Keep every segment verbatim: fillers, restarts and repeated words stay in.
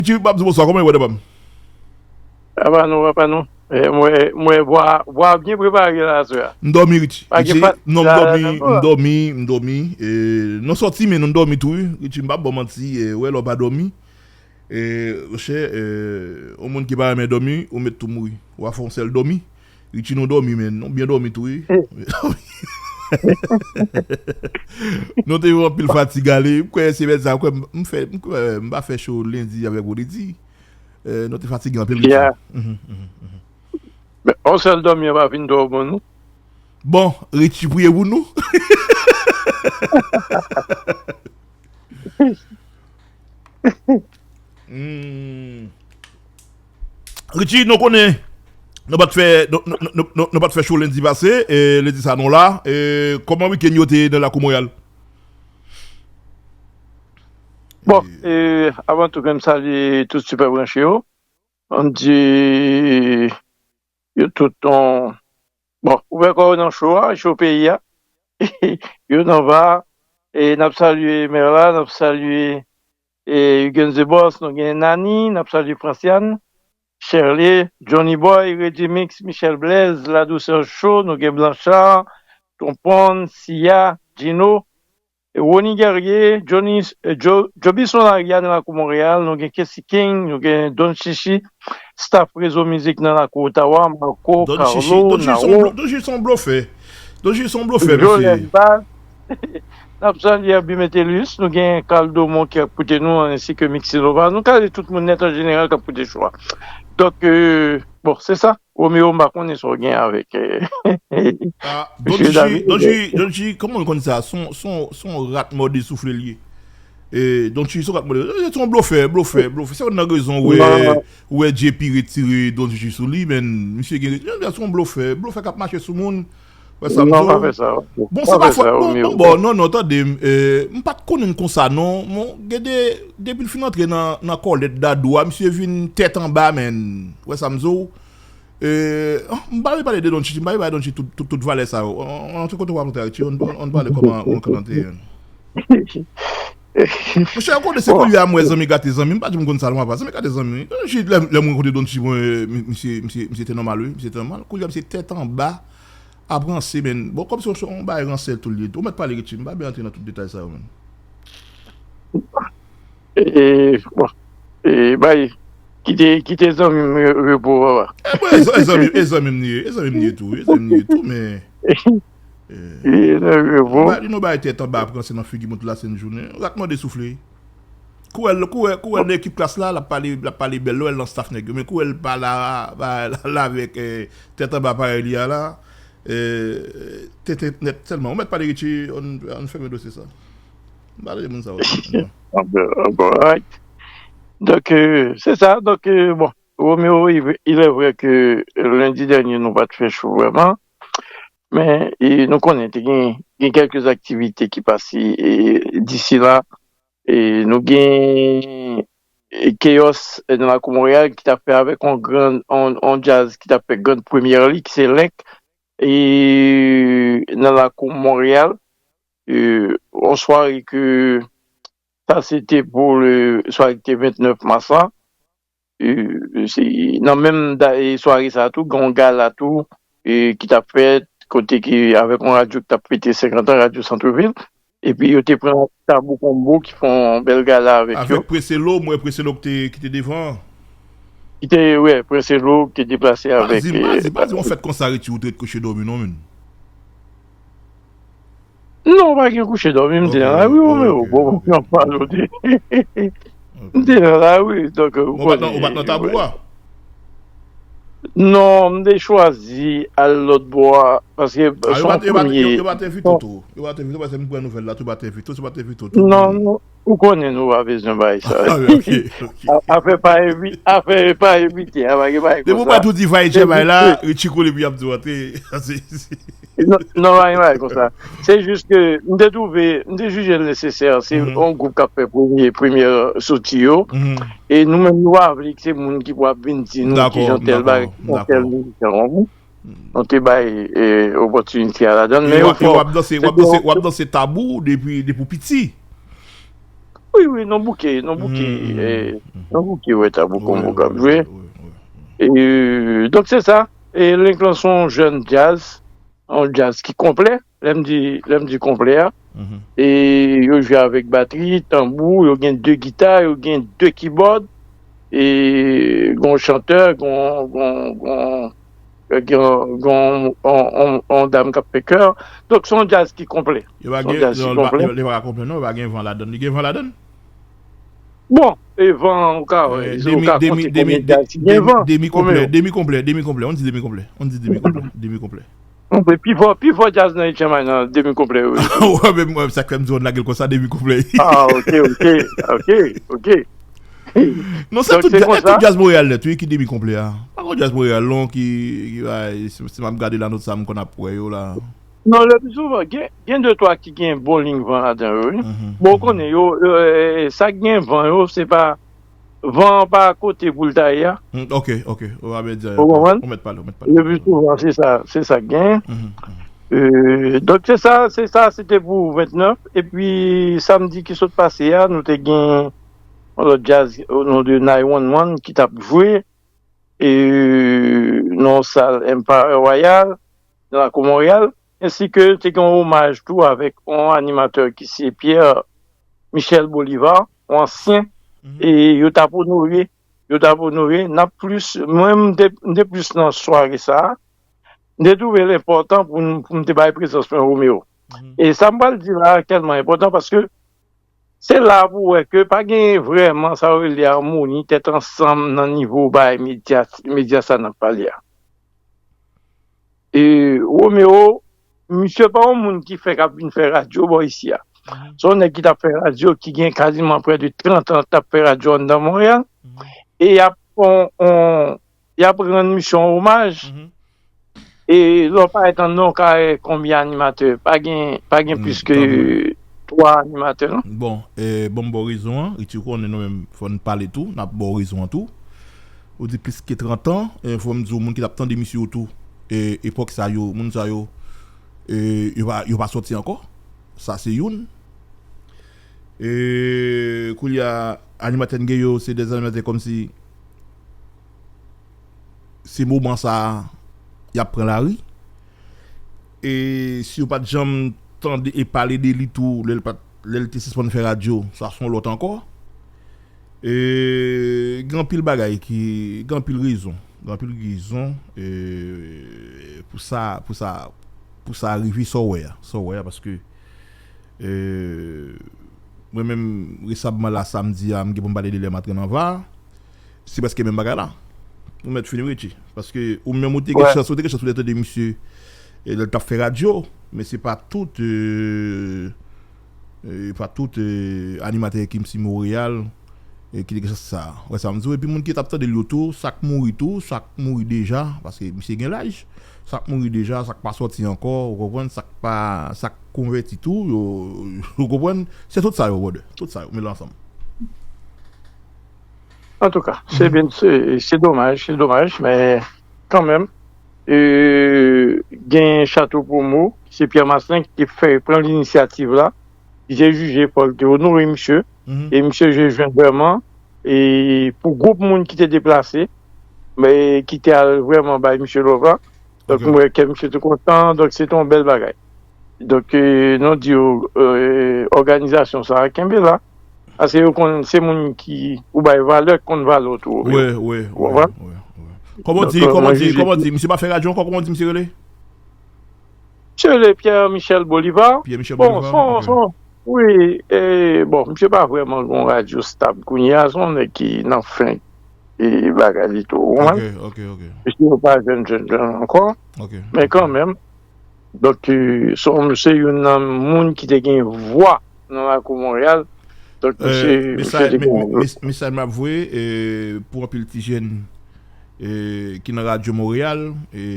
Richie, m ap di bonswa, kòman w ye, brother pa m? Apa nou, apa nou. Eh, mwen, mwen, vwa, vwa byen prepare la, aswè a. M dòmi, Richie. Pa gen Richie, pa non, m la, dòmi, la, m dòmi, m dòmi. Eh, nou sòti, men nou dòmi tou, wi. Richie, m p ap ba w manti, eh, wè, lè w pa dòmi. Eh, monchè, eh, yon moun ki pa renmen dòmi, ou mèt tou mouri. W a fè yon sèl dòmi. Richie, nou dòmi, men nou byen dòmi tou, wi. Nou te yon anpil fatig ale. M kwè semèn sa, m kwè m, m fè, m kwè m pa fè show lendi avèk vandredi. Eh, nou te fatige anpil, Richie. Yeah. Mhm, mhm, mhm. Men, yon sèl dòmi an pa vin twò bon, non? Bon, Richie priye pou nou. Hmm. Richie, nou konnen, nou pa t fè, nou, nou, nou, nou, nou pa t fè show lendi pase, e lendi sa nou la. E kòman wikenn yo te nan Lakou Monreyal? Bon, e, avan tou, fè m salye tout Sipè Branche yo. Ann di yo tout on, bon, ouvè kò yo nan show a, show peyi a. Yo nan va, e n ap salye Merla, n ap salye, e, Huguens The Boss, nou gen Nani, n ap salye Franciane, Sherley, Johnny Boy, Reggie Mix, Michel Blaise, La Douceur Show, nou gen Blanchard, Tonpon, Sia, Gino, Rony Guerrier, Johnny, eh, Jo-, Joby Son Laria nan Lakou Monreyal, nou gen Kessy King, nou gen Don Chichi, staff Rezo Mizik nan Lakou Ottawa, Marco, Don Chichi, Carlo, Don Chichi se yon Naro, blo-, Don Chichi se yon blofè. Don Chichi se yon blofè, mesye. Jolèn Baz. N ap salye Herby Metellus, nou gen Carl Domon ki ap koute nou, ensi ke Mixi Lova. Nou salye tout moun nèt an jeneral k ap koute show a. Donk, eh, bon, se sa. Romeo, m pa konnen sa w gen avèk, eh, Ah, Don mesye Chichi, David, Don eh. Chichi, Don Chichi, kòman w konn sa? Se yon, se yon, se yon rat mòde soufle l ye. Eh, Don Chichi se yon rat mòde. Eh, se yon blofè, blofè, blofè. Se youn nan rezon ou wè, Non, non. ou wè J P retire Don Chichi sou li, men misye gen, se yon blofè, blofè k ap mache sou moun. Wè sa m Non, di pa w? fè sa. Bon, se Pa pa fè fòt, sa, bon, Romeo. bon, bon, non, non, tande m, eh, m pa t konnen l konsa, non. Bon, gen de, depi l fin antre nan, nan kòlèt Dadou a, misye vin tèt anba, men. Wè sa m di w? Eh, ah, m pa vle pale de Don Chichi, m pa vle bay Don Chichi tout, tout, tout valè sa yo. On, on, on, kote w ap antre Richie, on, on, on pale kòman on kanante. Monchè, ou konnen se Bon. koulye a m wè zanmi gate zanmi, m pa di m konn sa lwen apa, zanmi gate zanmi. Don Chichi, lè, lè m rankontre Don Chichi, mwen, mi-, misye, misye, misye te nòmal, wi, misye te nòmal. Koulye a misye tèt anba, ap ranse, men. Bon, kòmsi on, on bagay ranse tou l ye. Ou mèt pale Richie, m pa vle antre nan tout detay sa yo, men. E, bon, e, bay, kite, kite zanmi m re-, repo, papa. E, bon, e, e zanmi, e zanmi m li ye, e zanmi m li ye tou, e zanmi m li ye tou, men, e, E, nan repo. Li bay, li nou bay tèt anba ap ranse nan figi moun tout la sent jounen. Rat mòde soufle. Kou wè l, kou wè, kou wè l nan ekip klas la, l ap pale, l ap pale bèl, lè w wè l nan staff nèg yo, men kou wè l pa la, pa la, la avèk, eh, tèt anba parèy li a la, eh, tenten nèt sèlman. Ou mèt pale Richie, on, on fèmen dosye sa. M pa tande moun sa yo. Anben, anben, alright. Donk, euh, se sa. Donk, euh, bon, Romeo, il, il est vrai que lundi dernier, nou pa t fè show vrèman. Men, e, nou konnen te gen, gen kèlke aktivite ki pase, e, disi la. E, nou gen, e, Chaos, e, nan lakou Monreyal ki t ap fè avèk on gran, on, on djaz ki t ap fè gran premyè li, ki se Link, e, nan lakou Monreyal. E, on sware ke sa se te pou le sware ki te vennèf mas la. E, se, nan menm da-, e, sware sa tou, gen yon gala tou, e, ki t ap fèt, kote ki, avèk yon radyo ki t ap fete senkant an, Radyo Santrevil. Epi yo te pran Tabou Combo ki fè yon bèl gala avèk yo. Avèk Preselo, mwen Preselo ki te, ki te devan. Ki te, wè, Preselo ki te deplase avèk, Mazi, eh, mazi, mazi, yon fèt konsa, Richie, ou te ret kouche dòmi, non, menm. Non, pa gen kouche dòmi, m te nan lari, wi, wi, wi, bon, bon, m ap pale w de. M te nan lari, donk, ou konnen. Ou pa t nan, ou pa t nan Tabou a? Non, m te chwazi al lòt bò a, paske se yon premye. Yo pa t envite w tou. Yo pa t envite w, paske m pran nouvèl la, tou yo pa t envite w, yo pa t envite w tou. Non, non, ou konnen nou pa bezwen bay sa. Ah, ok, ok. A-, afè pa envi-, afè pa envite, a, pa gen bagay konsa. Depi w pa tou di vay Djemay la, Richie kole pou y ap di w antre. Non, non, pa gen bagay konsa. Se jis ke m te twouve, m te jije l nesesè, se yon gwoup k ap fè premye, premyè soti yo. E nou menm, nou pa vle ke se moun ki pou ap vin di nou kijan tèl bagay, kijan tèl mizisyen konn. Nou te bay, e, opòtinite a ladan l, men yo fò. E w ap danse, w ap danse, w ap danse Tabou depi, depi w piti? Wi, wi, non bouke, non bouke, eh, non bouke, wè, ta bouke, wi, wi, wi, wi. E, donk, se sa. E, Link lan se yon jèn djaz, yon djaz ki konplè. Lè m di, lè m di konplè a, e yo jwe avèk batri, tanbou, yo gen de gita, yo gen de kibòd, e gon chantè, gon, gon, gon, gen, gen yon, yon, yon, yon dam k ap fè kè. Donk, se yon djaz ki konplè. Yo pa gen, non, li pa, li pa konplè, non, yo pa gen van ladann. Li gen van ladann? Bon, e van, ou ka wè, ou ka konte konbyen djaz ki gen van. Demi konplè, demi konplè, demi konplè. On di demi konplè, demi konplè. Bon, men pi fò, pi fò djaz nan H M I nan demi konplè, wi. Wè, men mwen, sa k fè m di w lage l konsa, demi konplè. Ah, ok, ok, ok, ok. Non, se tout, se tout djaz Monreyal nèt, wi, ki demi konplè a. Pa gon djaz Monreyal, non, ki, ki, si, si m ap gade la, nòt sa, m konn ap wè yo la. Non, le pi souvan, gen, gen de twa ki gen bon liy van ladan yo, wi. Bon, ou konnen, yo, yo, eh, sa k gen van yo, se pa, van an pa kote pou l ta ye a. Hmm, ok, ok. Ou pa byen di anyen. Ou konprann? Ou mèt pale, ou mèt pale. Le pi souvan, se sa, se sa k genyen. Euh, donk, se sa, se sa, se te pou vennèf. Epi, samdi ki sot pase a, nou te gen yon lòt djaz o non de nine one one ki t ap jwe, e, nan yon sal Empire Royal, nan lakou Monreyal, ensi ke te gen yon omaj tou avèk yon animatè ki se Pierre Michel Bolivar, yon ansyen, e yo t ap onore, yo t ap onore, n ap plis, mwen, m te, m te plis nan sware sa a, m te twouve l enpòtan pou n, pou m te bay prezans mwen Romeo. E sa m pral di la a tèlman enpòtan paske se la pou w wè ke pa gen vrèman sa yo rele amoni, tèt ansanm nan nivo bay medya, medya sa n ap pale a. E Romeo, misye pa yon moun ki fèk ap vin fè radyo bò isi a. Se yon nèg ki t ap fè radyo, ki gen kaziman prè de trant an t ap fè radyo anndan Monreyal. E y ap, on, on, y ap rann misye yon omaj. E lè w parèt anndan yon karè konbyen animatè? Pa gen, pa gen plis ke twa animatè, non? Bon, e, ban m ba w rezon an, Richie, ou konnen nou menm, fò n pale tou, n ap ba w rezon an tou. Ou di plis ke trant an, e, fò m di w, moun ki t ap tande misye yo tou, e, epòk sa yo, moun sa yo, e, yo pa, yo pa sòti ankò. Sa se youn. E, koulye a, animatè n gen yo, se de animatè kòmsi se moman sa a, y ap pran lari. E si w pa t janm tande e pale de li tou, lè l pa t, lè l te sispann fè radyo, sa se yon lòt ankò. E, gen anpil bagay ki, gen anpil rezon, gen anpil rezon, e, pou sa, pou sa, pou sa rive sa w wè a, sa w wè a, paske, e, mwen menm, resamman la, samdi a, m gen pou m pale de lè m antre nan va a, se prèske menm bagay la. Ou mèt fini, Richie, paske ou menm ou te gen chans, ou te gen chans pou te tande misye, e, lè l t ap fè radyo, men se pa tout, e, e, pa tout, e, animatè ki msi Monreyal, e, ki te gen chans sa. Wè sa m di w. Epi moun ki t ap tande l yo tou, sa k mouri tou, sa k mouri deja, paske misye gen laj, sa k mouri deja, sa k pa sòti ankò, ou konprann, sa k pa, sa k konvèti tou, yo, ou konprann, se tout sa yo, brother. Tout sa yo, mele ansanm. Antouka, se byen, se, se domaj, se domaj, men kanmenm, e, gen Chateau Promo, se Pierre Marcelin ki te fè, pran linisyativ la, li te jije, fò l te onore misye, e misye jwe jwenn vrèman, e pou gwoup moun ki te deplase, men ki te al vrèman bay misye love la. Donk, mwen wè kè misye te kontan, donk se te yon bèl bagay. Donk, e, nou di yo, e, òganizasyon sa a, kenbe la. Paske yo konn, se moun ki, ou bay valè, konn valè w tou. Wi, wi, wi, wi, wi. Kòman w di, kòman w di, kòman w di, misye pa fè radyo ankò, kòman w di misye rele? Misye rele Pierre Michel Bolivar. Pierre Michel Bolivar, ok. Bon, se yon, se yon, wi, e, bon, misye pa vrèman yon radyo stab kounye a, se yon nèg ki nan fen, e, bagay li tou, ou konprann? Ok, ok, ok. Misye pa jèn, jèn, jèn ankò. Ok. Men kanmenm, donk, e, se yon, se youn nan moun ki te gen vwa nan lakou Monreyal. Donk, misye, misye te gen vwa. Mesaj m ap voye, e, pou anpil ti jèn, e, ki nan radyo Monreyal, e,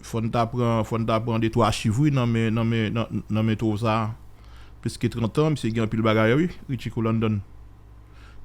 fò n ta pran, fò n ta pran de twa chif, wi, nan men, nan men, nan, nan men twò sa. Plis ke trant an, misye gen anpil bagay, wi, Richie Cool London.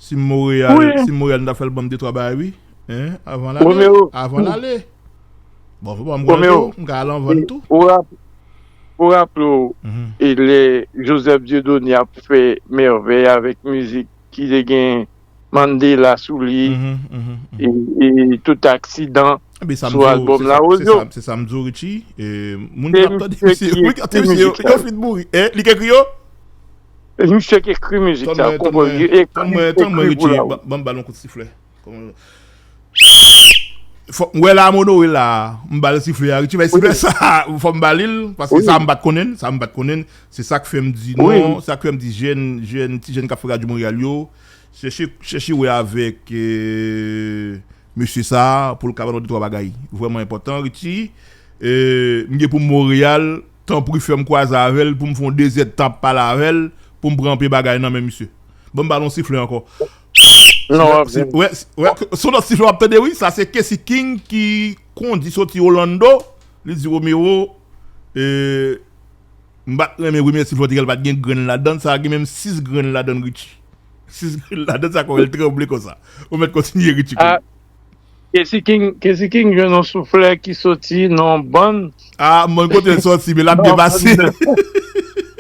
Si m Monreyal, si m Monreyal, m ta fè l ban m de twa bagay, wi. Hein? Avan l ale. Avan l ale. Bon, fò ban m Romeo, tou, m ka al an vann tou. Ou rap-, Pou raple w, e lè Joseph Dieudonné ap fè mèvèy avèk mizik ki te gen Mandela sou li, e, e tout aksidan sou albòm la, Rozo. Se sa m di w, Richie. Moun ki ap tande misye, wi, tande misye yo, yo fin mouri. Li k ekri yo? Misye k ekri mizik sa, konpoze, ekri pou la. Ban m ba l yon kout siflè. Fò, m wè la, m onore la. M ba l sifle a, Richie bay sifle sa. Fò m ba li l, paske sa m pa t konnen l, sa m pa t konnen l. Se sa k fè m di non, sa k fè m di jèn, jèn, ti jèn k ap fè Radyo Monreyal yo, chèche, chèche wè avèk, eh, mesye sa a, pou l ka ban nou de twa bagay vrèman enpòtan. Richie, eh, m gen pou m Monreyal, tanpri fè m kwaze avè l, pou m fè yon de zèdtan ap pale avè l, pou m pran anpil bagay nan men misye. Ban m ba l yon sifle ankò. Non, wè, wè, se yon lòt sifle w ap tande, wi. Sa se Kessy King ki kondi soti Orlando. Li di Romero, eh, m pa t renmen premye sifle w te gen, l pa t gen grenn ladan l. Sa a gen menm sis grenn ladan l, Richie. Sis grenn ladan l, sa k fè l tranble konsa. Ou mèt kontinye, Richie. Kessy King, Kessy King jwenn yon souflè ki soti nan bann. Ah, mwen kote l soti, men l ap byen pase.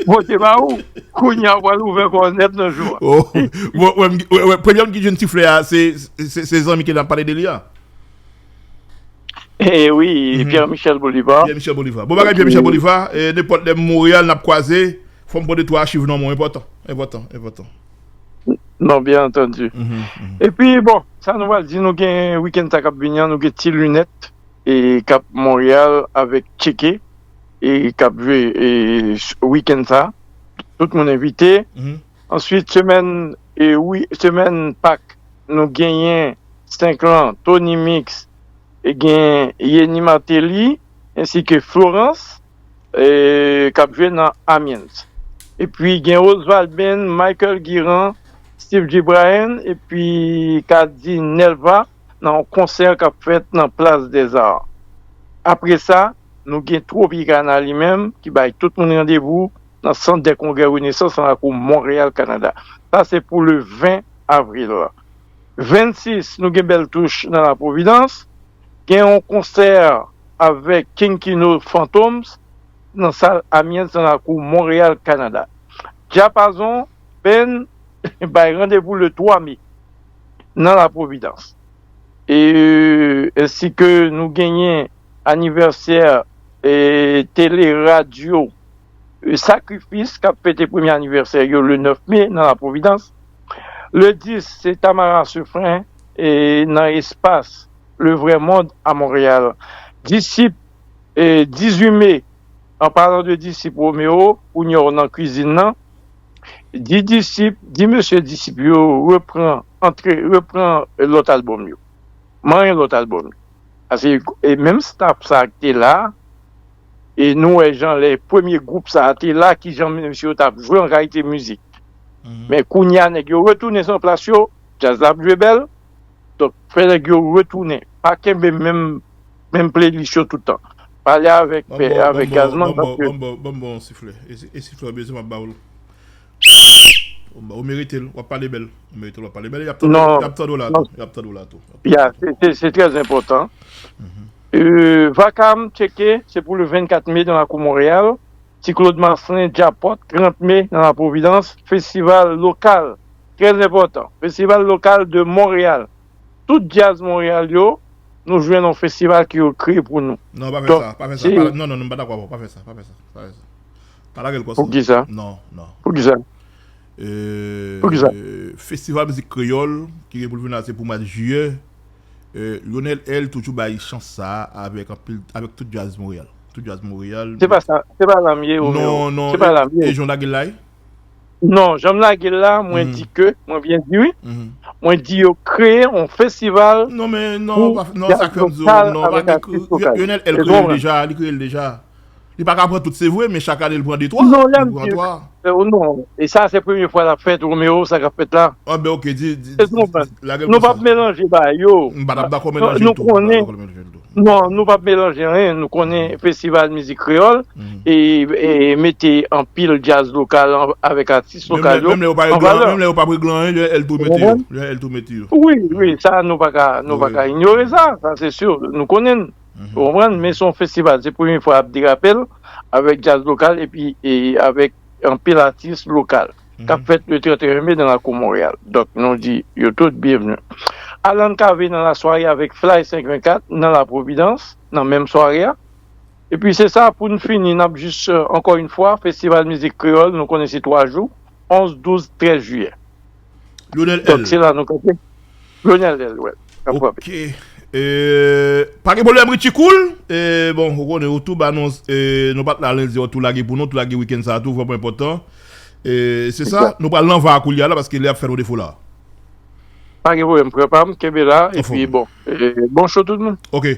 Bon, te ba ou, kounye a w pral ouvè kò w nèt nan jou a. Oh, bon, wè, wè, wè, premye moun ki jwenn souflè a, se, se, se zanmi ke n ap pale de li a. Eh wi, Pierre Michel Bolivar. Pierre Michel Bolivar. Bon bagay, Pierre Michel Bolivar. Eh, nenpòt lè m Monreyal, n ap kwaze. Fò m pran de twa achiv nan men w, enpòtan, enpòtan, enpòtan. Non, byen antandi. Epi, bon, sa nou pral di, nou gen wikenn sa k ap vini an, nou gen Ti Lunèt, e k ap Monreyal avèk Tcheke, e k ap jwe, e, wikenn sa. Tout moun envite. Answit, semèn, e, wi, semèn Pak, nou genyen senk lan, Tony Mix, e gen Yeni Martelly, ensi ke Florence, e, k ap jwe nan Amiens. Epi gen Osvald Benn, Michael Guirand, Steve Gibraen, epi Kady Nelva nan yon konsè k ap fèt nan Place des Arts. Apre sa, nou gen Tropicana li menm, ki bay tout moun randevou nan Sant dè Kongrè Renesans nan lakou Monreyal, Kanada. Sa se pou le ven avril. Vennsis, nou gen Bèl Touch nan La Providence. Gen yon konsè avèk King Kino Phantoms nan sal Amiens nan lakou Monreyal, Kanada. Diapason Band bay randevou le twa me nan La Providence. E, ensi ke nou genyen anivèsè, e, tele radyo, e, Sakrifis k ap fete premye anivèsè yo le nèf me nan La Providence. Le dis, se Tamara Suffren, e, nan espas Le Vrai Monde a Monreyal. Disip, e, dizuit me, an palan de Disip Romeo, kounye a w nan kwizin nan, di Disip, di mesye Disip yo repran, antre, repran lòt albòm yo. Manyen lòt albòm yo. Paske, e menm staff sa a ki te la, e nou wè jan lè premye gwoup sa a te la, kijan mesye yo t ap jwe an kalite mizik. Men kounye a, nèg yo retounen sou plas yo, djaz la ap jwe bèl. Donk, fè nèg yo retounen. Pa kenbe menm, menm playlist yo tout tan. Pale avèk, avèk Gazman, paske ban m bon, ban m bon sifle. E si, e sifle w bezwen, m ap ba w l. Ou, ou merite l, w ap pale bèl. Ou merite l, w ap pale bèl. Y ap tande, y ap tande w la tou. Y ap tande w la tou. Ya, se, se, se trè enpòtan. Euh, Vakam, tcheke, se pou le vennkat me nan lakou Monreyal. Ti Claude Marcelin, Djapòt, trant me nan La Providence. Festival lokal, trè enpòtan. Festival lokal de Montréal. Tout djaz Monreyal yo, nou jwenn yon festival ke yo kreye pou nou. Non, pa fè sa, pa fè sa. Non, non, non, m pa dakò avè w. Pa fè sa, pa fè sa, pa fè sa. Pa lage l konsa. Poukisa? Non, non. Poukisa? Euh, Poukisa? Festival mizik kreyòl ki gen pou l vin la, se pou mwa jiyè. Euh, Lionel L toujou bay chans sa a avèk anpil, avèk tout djaz Monreyal. Tout djaz Monreyal. Se pa sa, se pa la m ye, Romeo. Non, non, se pa la m ye. E jan w lage l la, wi? Non, jan m lage l la, mwen di ke, mwen byen di wi. Mwen di yo kreye yon festival. Non, men non, non, sa k fè m di w, non, pa gen, Lionel L kreye l deja, li kreye l deja. Li pa ka pran tout, se vre, men chak ane l pran de twa. Non, lè m di, non, e sa se premye fwa l ap fèt, Romeo, sa k ap fèt la. Ah, ben, ok, di, di, di, lage l konsa. Nou p ap melanje bagay yo. M pa t ap dakò melanje l tou, m pa t dakò melanje l tou. Non, nou p ap melanje anyen. Nou konnen festival mizik kreyòl e, e mete anpil djaz lokal an, avèk atis lokal yo an valè. Menm lè yo pa regle an, menm lè yo pa regle anyen, L tou mete yo. L tou mete yo. Wi, wi, sa nou pa ka, nou pa ka inyore sa, sa se si. Nou konnen l. Ou konprann? Men se yon festival, se premye fwa ap derape l avèk djaz lokal epi e, avèk anpil atis lokal k ap fèt le trente et un mai nan lakou Monreyal. Donk, nou di yo tout byenvni. Alan Cavé nan lasware avèk Fly senk vennkat nan La Providence, nan menm sware a. Epi se sa, pou n fini, n ap jis, euh, ankò yon fwa, Festival Mizik Kreyòl, nou konnen se twa jou, onz, douz, trèz jiyè. Lionel L. Donk, se la nou kanpe. Lionel L, wè. K ap frape. Ok. E, pa gen pwoblèm, Richie Cool. E, bon, ou konnen, ou tou ba nou, e, nou pa t la lendi, ou tou lage pou nou, tou lage wikenn sa a tou, vrèman enpòtan. E, se sa, nou pral nan va koulye a la, paske lè ap fè nou defo la. Pa gen pwoblèm, frè pa m, kenbe la, epi bon, e, bon show tout moun. Ok.